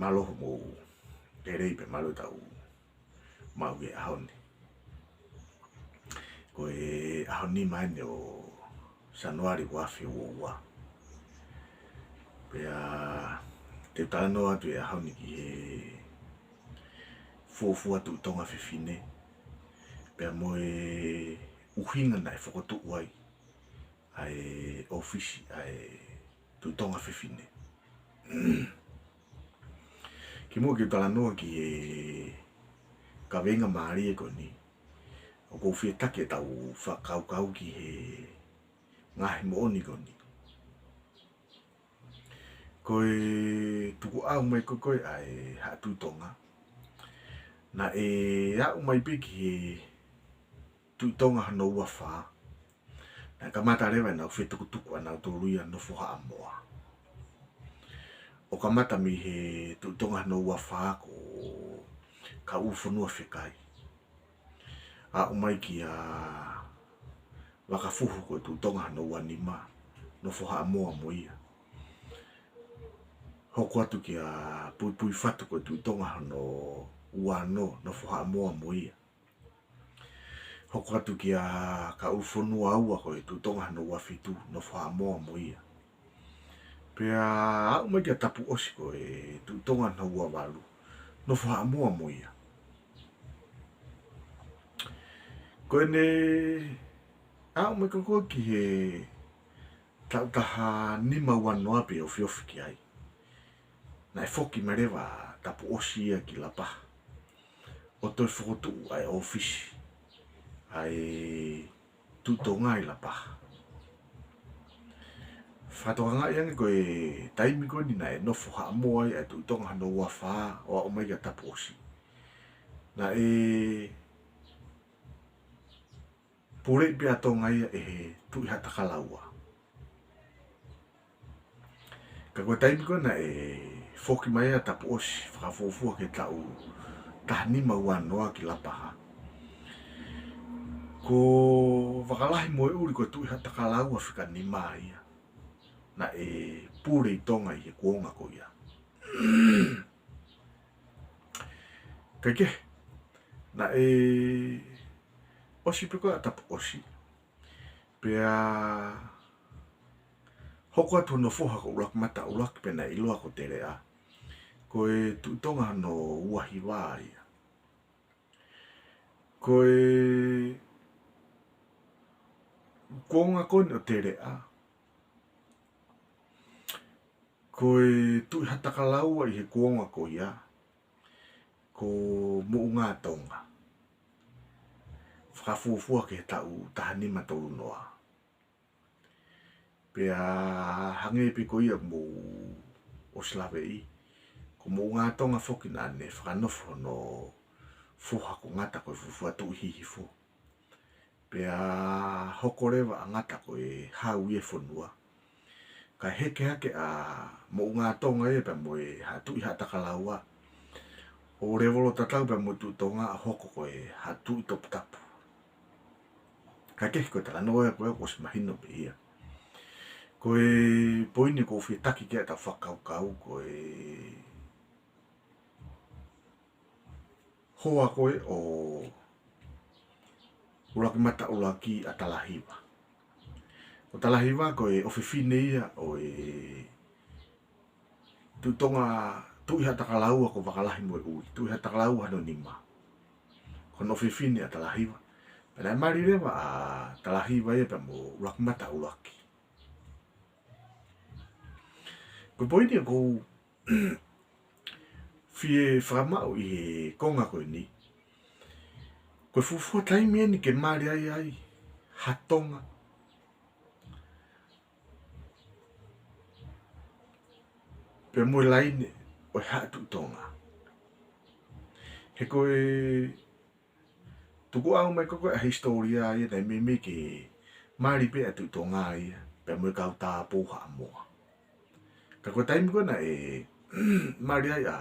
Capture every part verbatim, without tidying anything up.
Mālō hoʻomou lelei pea mālō ʻetau maʻu ki he ʻaho ni. Ko e ʻaho nima eni ʻo Sānuali ua afe ua ua. Pea te u talanoa atu he ʻaho ni ki he fuofua Tuʻi Tonga Fefine, pea mo e ʻuhinga naʻe fokotuʻu ai ʻa e ʻōfisi ʻa e Tuʻi Tonga Fefine. Kimuʻa ke u talanoa ki he kaveinga mālie ko eni, ʻoku ou fie taki ʻetau fakakaukau ki he ngaahi moʻoni ko eni. Ko e tukuʻau mai ko ē ʻa e Haʻa Tuʻi Tonga, naʻe aʻu mai pē ki he Tuʻi Tonga hono ua fā, naʻe kamata leva ʻenau fetukutuku ʻanautolu ia nofo Haʻamoa. ʻO kamata mei he Tuʻi Tonga hono ua fā ko Kauʻulufonua Fekai, aʻu mai kia Vakafuhu ko e Tuʻi Tonga hono ua nima, nofo Haʻamoa mo ia. Hoko atu kia Puipuifatu ko e Tuʻi Tonga hono ua ono, nofo Haʻamoa mo ia. Hoko atu kia Kauʻulufonua ua ko e Tuʻi Tonga hono ua fitu, nofo Haʻamoa mo ia. Pea aʻu mai kia Tapuʻosi ko e Tuʻi Tonga hono ua valu, nofo Haʻamoa mo ia. Ko ʻene aʻu mai ko ē ki he taʻu taha nima ua noa pē ofiofi ki ai, naʻe foki mai leva ʻa Tapuʻosi ia ki Lapaha ʻo toe fokotuʻu ʻa e ʻōfisi ʻa e Tuʻi Tonga ʻi Lapaha. Fakatokangaʻi ange ko e taimi ko eni naʻe nofo Haʻamoa ai ʻa e Tuʻi Tonga hono ua fā ʻo aʻu mai kia Tapuʻosi, naʻe puleʻi pē ʻa Tonga ia ʻe he Tuʻi Haʻatakalaua. Ka ko e taimi ko ē naʻe foki mai ai ʻa Tapuʻosi fakafuofua ki he taʻu taha nima ua noa ki Lapaha, ko Vakalahimoeʻuli ko e Tuʻi Haʻatakalaua fika nima ia naʻe pule ʻi Tonga ʻi he kuonga ko ia. Kae kehe, naʻe ʻosi pē ko ē ʻa Tapuʻosi, pea hoko atu hono foha ko ʻUluakimata ʻUluaki, pea naʻe ʻiloa ko Teleʻa, ko e Tuʻi Tonga hono ua hiva ia. Ko e kuonga ko eni ʻo Teleʻa, ko e Tuʻi Haʻatakalaua ʻi he kuonga ko ia ko Moʻungātonga, fakafuofua ki he taʻu taha nima tolu noa. Pea hangē pē ko ia mou ʻosi laveʻi, ko Moʻungātonga foki naʻa ne fakanofo hono foha ko Ngata ko e fuofua Tuʻi Hihifo. Pea hoko leva ʻa Ngata ko e hau ia ʻo e fonua, kae heke hake ʻa Moʻungātonga ia pea mo e Haʻa Tuʻi Haʻatakalaua ʻo levolo tatau pea mo e Tuʻi Tonga ʻo hoko ko e Haʻa Tuʻi Toputapu. Kae kehe, ko e talanoa ia ko ē kuo ʻosi mahino pē ia. Ko e poini ʻoku ou fie taki ki ai ʻetau fakakaukau ko e hoa ko ē ʻo ʻUluakimata ʻUluaki, ʻa Talahiva. Ko Talahiva ko e ʻofefine ia ʻo e Tuʻi Tonga, Tuʻi Haʻatakalaua ko Vakalahimoeʻuli, Tuʻi Haʻatakalaua hono nima. Ko hono ʻofefine ʻa Talahiva. Pea naʻe mali leva ʻa Talahiva ia pea mo ʻUluakimata ʻUluaki. Ko e poini ʻoku ou fie fakamaʻu ʻi he konga ko eni, ko e fuofua taimi eni ke mali ai ai ha Tonga pea mo e laine ʻo e Haʻa Tuʻi Tonga. He ko e tukuʻau mai ko ē ʻa e hisitōlia ia, naʻe meimei ke mali pē ʻa e Tuʻi Tonga ia pea mo e kau tāupoʻou Haʻamoa. Ka ko e taimi ko ē naʻe mali ai ʻa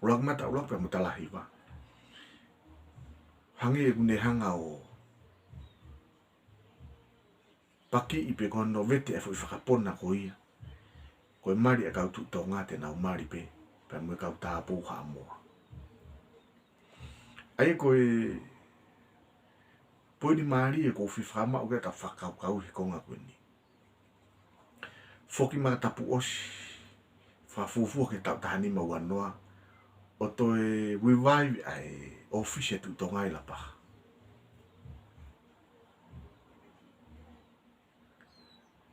ʻUluakimata ʻUluaki pea mo Talahiva, hangē ʻoku ne hanga ʻo pakiʻi pē ko hono vete ʻa e foʻi fakapona ko ia ko e mali ʻa e kau Tuʻi Tonga te nau mali pē, pea mo e kau tāpou Haʻamoa. ʻA ia ko e poini mālie ʻoku ou fie fakamaʻu ke ta fakakaukau he konga ko eni. Foki mai ki he taʻu kuo ʻosi, fakafuofua ki he taʻu taha nima ua noa, ʻo toe revive ʻa e ʻōfisi ʻa e Tuʻi Tonga ʻi Lapaha.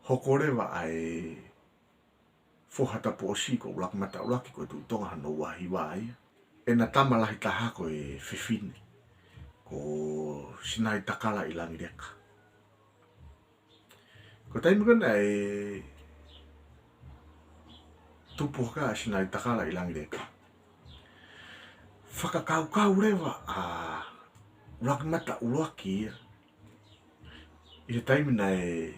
Hoko leva ʻa e foha tapu ʻosi ko ʻUluakimata ʻUluaki ko e Tuʻi Tonga hono ua hiva ia. ʻEna tama lahi taha ko e fefine, ko Sinaitakala ʻIlangileka. Ko e taimi ko ē naʻe tupu hake ai ʻa Sinaitakala ʻIlangileka, fakakaukau leva ʻa ʻUluakimata ʻUluaki ia, ʻi he taimi naʻe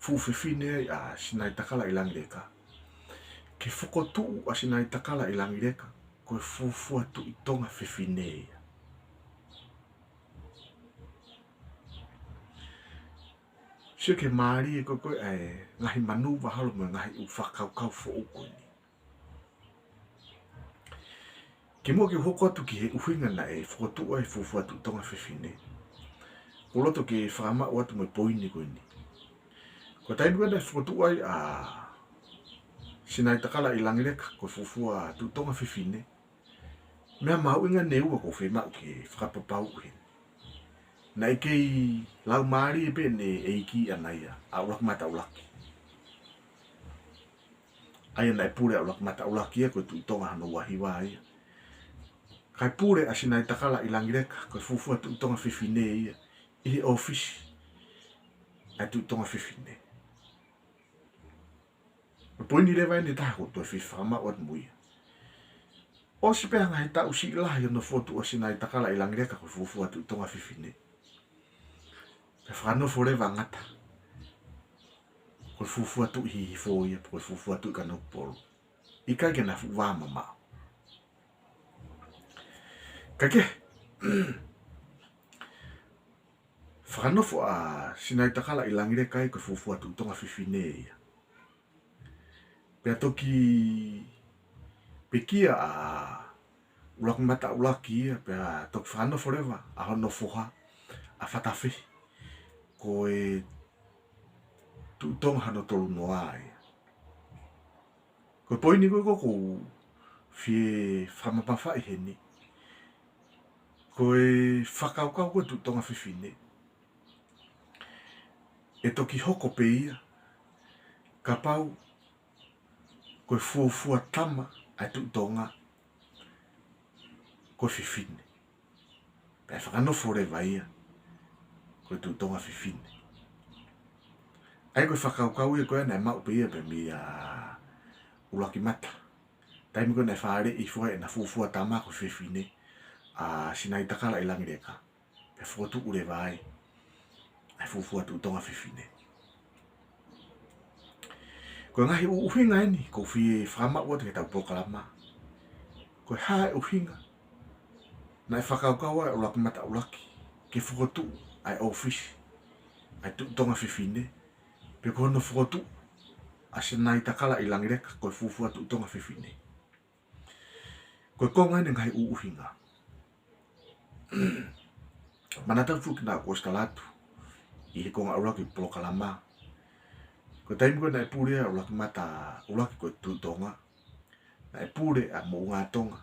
fuʻu fefine ai ʻa Sinaitakala ʻIlangileka, ke fokotuʻu ʻa Sinaitakala ʻIlangileka ko e fuofua Tuʻi Tonga fefine ia. Sio ki he mālie ko ē ʻa e ngaahi manuva holo mo e ngaahi ʻū fakakaukau foʻou ko eni. Kimuʻa ke u hoko atu ki he ʻuhinga naʻe fokotuʻu ai e fuofua Tuʻi Tonga fefine, ʻoku ou loto ke fakamaʻu atu mo e poini ko eni. Ko e taimi ko ē naʻe fokotuʻu ai ʻa Sinaitakala ʻIlangileka ko e fuofua Tuʻi Tonga fefine, meʻa mahuʻinga ʻe ua ʻoku ou fiemaʻu ke fakapapauʻi heni. Naʻe kei laumālie pē ʻene ʻeiki ʻaʻana ia, ʻa ʻUluakimata ʻUluaki. ʻA ia naʻe pule ʻa ʻUluakimata ʻUluaki ia ko e Tuʻi Tonga hono ua hiva ia. Kae pule ʻa Sinaitakala ʻIlangileka ko e fuofua Tuʻi Tonga fefine ia ʻi he ʻōfisi ʻa e Tuʻi Tonga fefine. Ko e poini leva eni ʻe taha ʻoku ou toe fie fakamaʻu atu mo ia. ʻOsi pē ha ngaahi taʻu siʻi lahi hono fokotuʻu ʻa Sinaitakala ʻIlangileka ko e fuofua Tuʻi Tonga fefine, pea fakanofo leva ʻa Ngata ko e fuofua Tuʻi Hihifo ia, pe ko e fuofua Tuʻi Kanokupolu. ʻIkai ke na fuʻu vāmamaʻo. Kae kehe, fakanofo ʻa Sinaitakala ʻIlangileka ia ko e fuofua Tuʻi Tonga fefine ia. Pea toki pekia ʻa ʻUluakimata ʻUluaki ia, pea toki fakanofo leva ʻa hono foha, ʻa Fatafehi, ko e Tuʻi Tonga hono tolu noa ia. Ko e poini ko ē ʻoku ou fie fakamamafaʻi heni, ko e fakakaukau ko ē Tuʻi Tonga fefine, ʻe toki hoko pē ia kapau ko e fuofua tama ʻa e Tuʻi Tonga ko e fefine, pea fakanofo leva ia ko e Tuʻi Tonga fefine. ʻA ia ko e fakakaukau ia ko ē naʻe maʻu pē ia pē meia ʻUluakimata, taimi ko ē naʻe fāʻeleʻi hifo ai ʻena fuofua tama ko e fefine, ʻa Sinaitakala ʻIlangileka, pea fokotuʻu leva ai ʻa e fuofua Tuʻi Tonga fefine. Ko e ngaahi ʻū ʻuhinga eni ʻoku ou fie fakamaʻu atu ki heʻetau polokalama. Ko e hā e ʻuhinga naʻe fakakaukau ai ʻa ʻUluakimata ʻUluaki ke fokotuʻu ʻa e ʻōfisi ʻa e Tuʻi Tonga fefine, pe ko hono fokotuʻu ʻa Sinaitakala ʻIlangileka ko e fuofua Tuʻi Tonga fefine? Ko e konga eni e ngaahi ʻū ʻuhinga. Manatuʻi foki naʻa ku ʻosi tala atu ʻi he konga ʻuluaki polokalama, ko e taimi ko ē naʻe pule ai ʻa ʻUluakimata ʻUluaki ko e Tuʻi Tonga, naʻe pule ʻa Moʻungātonga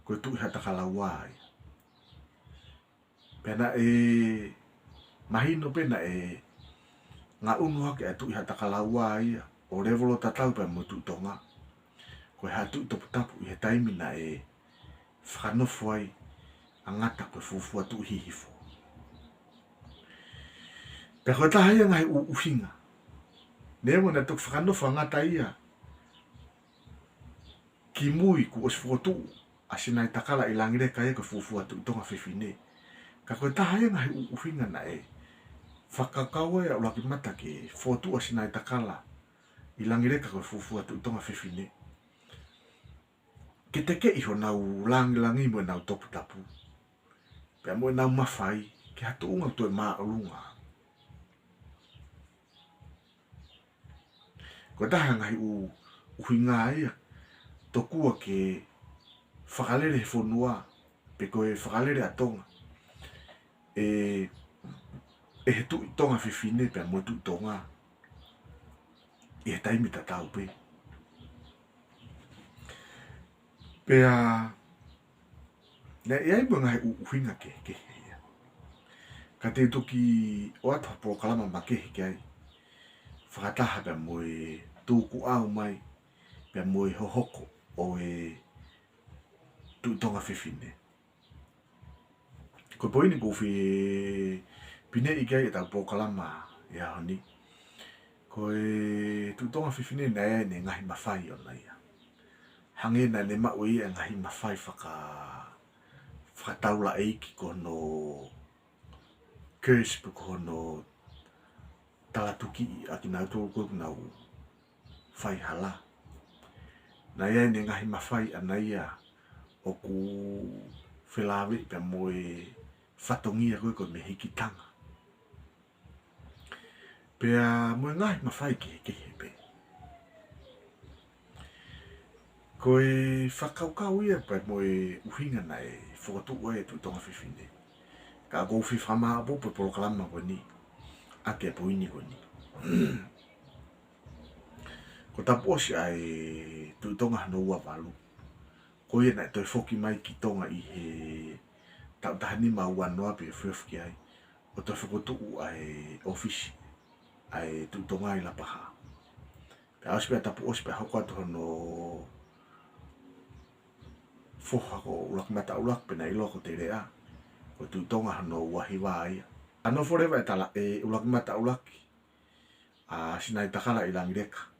ko e Tuʻi Haʻatakalaua ia. Pea naʻe mahino pē naʻe ngaʻunu hake ʻa e Tuʻi Haʻatakalaua ia ʻo levolo tatau pē mo e Tuʻi Tonga, ko e Haʻa Tuʻi Toputapu ʻi he taimi naʻe fakanofo ai ʻa Ngata ko e fuofua Tuʻi Hihifo. Pea ko e taha ia e ngaahi ʻū ʻuhinga, neongo naʻe toki fakanofo ʻa Ngata ia kimui kuo ʻosi fokotuʻu ʻa Sinaitakala ʻIlangileka ia ko e fuofua Tuʻi Tonga fefine, ka ko e taha ia e ngaahi ʻū ʻuhinga naʻe fakakaukau ai ʻa ʻUluakimata ke fokotuʻu ʻa Sinaitakala ʻIlangileka ko e fuofua Tuʻi Tonga fefine, ke tekeʻi honau lāngilangi mo ʻenau toputapu, pea mo ʻenau mafai ki ha tuʻunga ʻoku toe māʻolunga. Ko e taha e ngaahi ʻu-, ʻuhinga ia, tokua ke fakalele he fonua, pe ko e fakalele ʻa Tonga, ʻe, ʻe he Tuʻi Tonga Fefine pea mo e Tuʻi Tonga ʻi he taimi tatau pē. Pea naʻe ʻi ai mo e ngaahi ʻu-, ʻuhinga kehekehe ia. Ka te u toki ʻoatu ha polokalama makehe ki ai, fakataha pea mo e tukuʻau mai pea mo e hohoko ʻo e Tuʻi Tonga Fefine. Ko e poini ʻoku ou fie pineʻi ki ai ʻetau polokalama he ʻaho ni, ko e Tuʻi Tonga Fefine naʻe ʻi ai ʻene ngaahi mafai ʻona ia. Hangē naʻa ne maʻu ʻe ia e ngaahi mafai faka-, fakataulaʻeiki, ko hono curse pe ko hono talatukiʻi ʻa kinautolu ko ē ʻoku nau fai hala. Naʻe ʻi ai ʻene ngaahi mafai ʻana ia ʻoku felāveʻi pea mo e fatongia ko ē ko e mehikitanga, pea mo e ngaahi mafai kehekehe pē. Ko e fakakaukau ia pea mo e ʻuhinga naʻe fokotuʻu ai e Tuʻi Tonga Fefine. Ka ʻoku ou fie fakamāʻopoʻopo e polokalama ko eni ʻaki e poini ko eni. Ko Tapuʻosi ʻa e Tuʻi Tonga hono ua valu, ko ia naʻe toe foki mai ki Tonga ʻi he taʻu taha nima ua noa pea ʻoku feʻofoʻofani ai ʻo toe fokotuʻu ʻa e ʻōfisi ʻa e Tuʻi Tonga ʻi Lapaha. Pea ʻosi pē ʻa Tapuʻosi pea hoko atu hono foha ko ʻUluakimata ʻUluaki, pe naʻe ʻiloa ko Teleʻa, ko e Tuʻi Tonga hono ua hiva ia. ʻA, nofo leva e tala ʻe ʻUluakimata ʻUluaki ʻa Sinaitakala ʻi Langileka,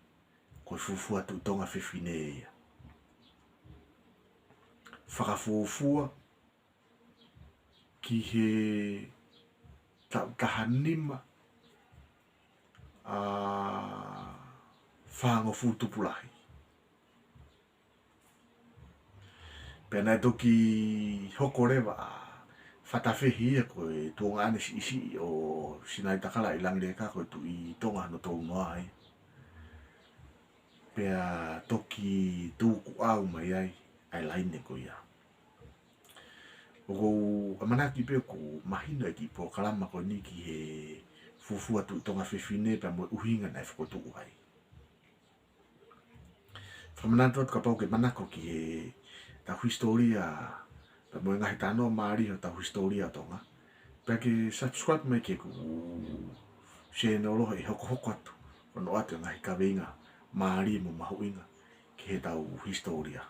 ko e fuofua Tuʻi Tonga Fefine ia. Fakafuofua ki he taʻu taha nima ʻa Fangofulu Tupulahi. Pea naʻe toki hoko leva ʻa Fatafehi ia ko e tuongaʻane siʻisiʻi ʻo Sinaitakala ʻi Langileka, ko e Tuʻi Tonga hono tolu noa ia. Pea toki tukuʻau mai ai ʻa e laine ko ia. ʻOku ou ʻamanaki pē ʻoku mahino e kiʻi polokalama ko eni ki he fuofua Tuʻi Tonga Fefine pea mo e ʻuhinga naʻe fokotuʻu ai. Fakamanatu atu kapau ʻoku ke manako ki heʻetau hisitōlia pea mo e ngaahi talanoa mālie ʻo hotau hisitōlia ʻo Tonga, pea ke subscribe mai ki heʻeku sēnolo he ʻe hokohoko atu hono ʻoatu e ngaahi kaveinga mālie mo mahuʻinga ki heʻetau hisitōlia.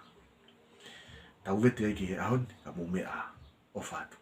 Tau vete ai ki he ʻaho ni, ka mou meʻa ā. ʻOfa atu.